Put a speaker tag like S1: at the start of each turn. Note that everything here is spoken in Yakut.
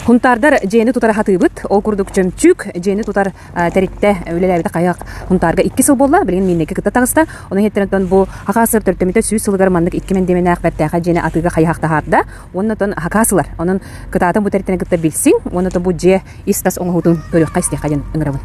S1: Хунтаардар дьиэни тутар хатыыбыт. Ол курдук Чөмчүүк дьиэни тутар тэрилтэ үлэлээбитэ хайах Хунтаарга икки сыл буолла. Билигин Мииннэки кытта таҕыста. Ону иһиттэн бу Хакасыр төртөмүтэ сүүс сылыгар маннык икки мэндиэмэннээх бэртээхэй дьиэни атыыга хайыһах таһаарда. Уонна тон хакасылар. Онон кытаатан бу тэрилтэни кытта билсиҥ. Уонна бу дьиэ ис-тас оҥоһуутун көрүөххэ истиэххэ диэн ыҥырабын.